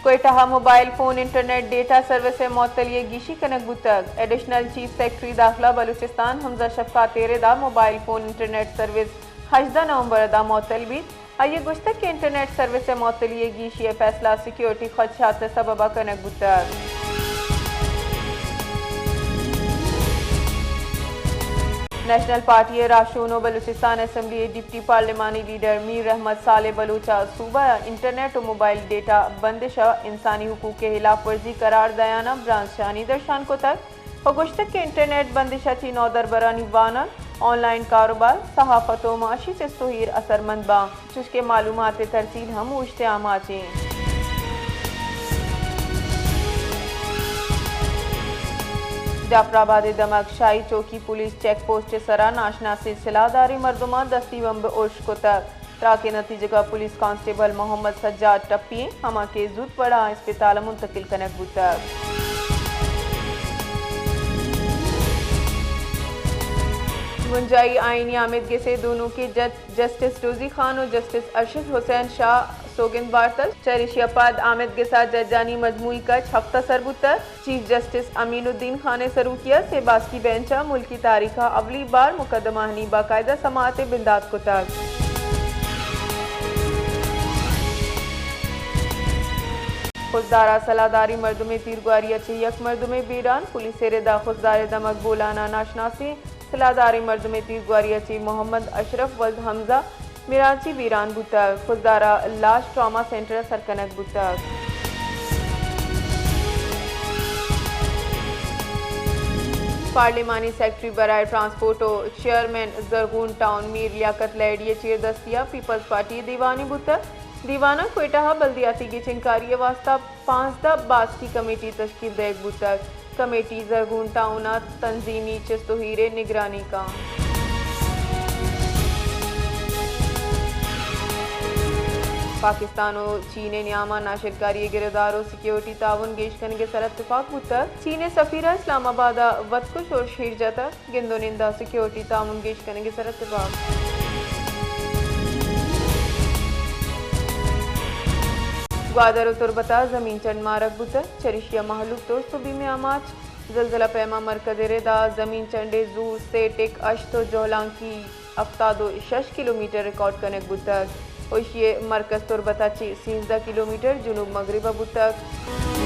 کوئٹہ ءَ mobile phone internet data service ءِ معطلی ءِ گیشی کنگ بوتگ۔ ایڈیشنل چیف سیکرٹری داخلہ بلوچستان حمزہ شفقات ءِ ردا موبائل فون انٹرنیٹ سروس ہژدہ نومبر ءَ دا معطل بیت۔ آئی ءَ گوشتگ کہ انٹرنیٹ سروس ءِ معطلی ءِ گیشی ءِ فیصلہ سیکیورٹی خدشات ءِ سبب ءَ کنگ بوتگ۔ نیشنل پارٹی ءِ راہشون ءُ بلوچستان اسمبلی ءِ ڈپٹی پارلیمانی لیڈر میر احمد صالح بلوچ ءَ صوبہ ءِ انٹرنیٹ ءُ موبائل ڈیٹا بندش ءَ انسانی حقوق ءِ ہلاپ ورزی قرار دیان ءَ برانزشانی درشان کتگ ءُ گوشتگ کہ انٹرنیٹ بندش ءَ چہ نودربرانی وانگ، آن لائن کاروبار، صحافت ءُ معاشی چست ءُ ایر اثرمند باں، چوشکہ معلومات ءِ ترسیل ہم اوشت ءِ آماچ ایں۔ جعفر آباد ءِ دمگ شاہی چوکی پولیس چیک پوسٹ ءِ سرا ناشناسیں سلاہ داریں مردماں دستی بمب ارش کتگ۔ تراک ءِ نتیجگ ءَ پولیس کانسٹیبل محمد سجاد ٹپی ایں، ہما کہ زوت وڑا اسپتال ءَ منتقل کنگ بوتگ۔ بنجاہی آئینی آمیدگس ءِ دو نوکیں جج جسٹس روزی خان ءُ جسٹس ارشد حسین شاہ سوگند بارتگ۔ چریشی ءَ پد آمیدگس ءَ ججانی مجموعی کچ ہفت ءَ سر بوتگ۔ چیف جسٹس امین الدین خان ءِ سروکی ءَ سے باسکی بینچ ءَ ملکی تاریخ ءَ اولی بار مقدمہانی باقاعدہ سماعت ءِ بندات کتگ۔ خضدار ءَ سلاہداریں مردمے تیرگواری ءَ چہ یک مردمے بیران، پولیس ءِ ردا خضدار ءِ دمگ بولان ءَ ناشناسیں سلاہداریں مردمے تیرگواری ءَ چہ محمد اشرف ولد حمزہ میرانچی بیران بوتگ۔ خضدار ءِ لاش ٹراما سینٹر ءَ سر کنگ بوتگ۔ پارلیمانی سیکرٹری برائے ٹرانسپورٹ ءُ چیئرمین زرغون ٹاؤن میر لیاقت لہڑی ءِ چیردستی ءَ پیپلز پارٹی ءِ دیوانے بوتگ۔ دیوان ءَ کوئٹہ ءَ بلدیاتی گچینکاری ءِ واستہ پانزدہ باسکی کمیٹی تشکیل دئیگ بوتگ۔ کمیٹی زرگون ٹاؤن ءَ تنظیمی چست ءُ ایر ءِ نگرانی کنت۔ پاکستان ءُ چین ءِ نیام ءَ ناشرکاری ءِ گرودار ءُ سیکیورٹی تعاون گیش کنگ ءِ سر ءَ اتفاق بوتگ۔ چین ءِ سفیر ءَ اسلام آباد ءَ وتکش ارش ایر جتگ۔ گند ءُ نند ءَ سیکیورٹی تعاون گیش کنگ ءِ سر ءَ اتفاق۔ گوادر ءُ تربت ءَ زمین چنڈ مارگ بوتگ، چریشی ءَ مہلوک ترس ءُ بیم ءِ آماچ۔ زلزلہ پیما مرکز ءِ ردا زمین چنڈ ءِ زور سے ٹک ہشت ءُ جہلانکی ہفتاد ءُ شش کلومیٹر ریکارڈ کنگ بوتگ۔ ایشی ءِ مرکز تربت ءَ چہ سیزدہ کلومیٹر جنوب مغرب ءَ بوتگ۔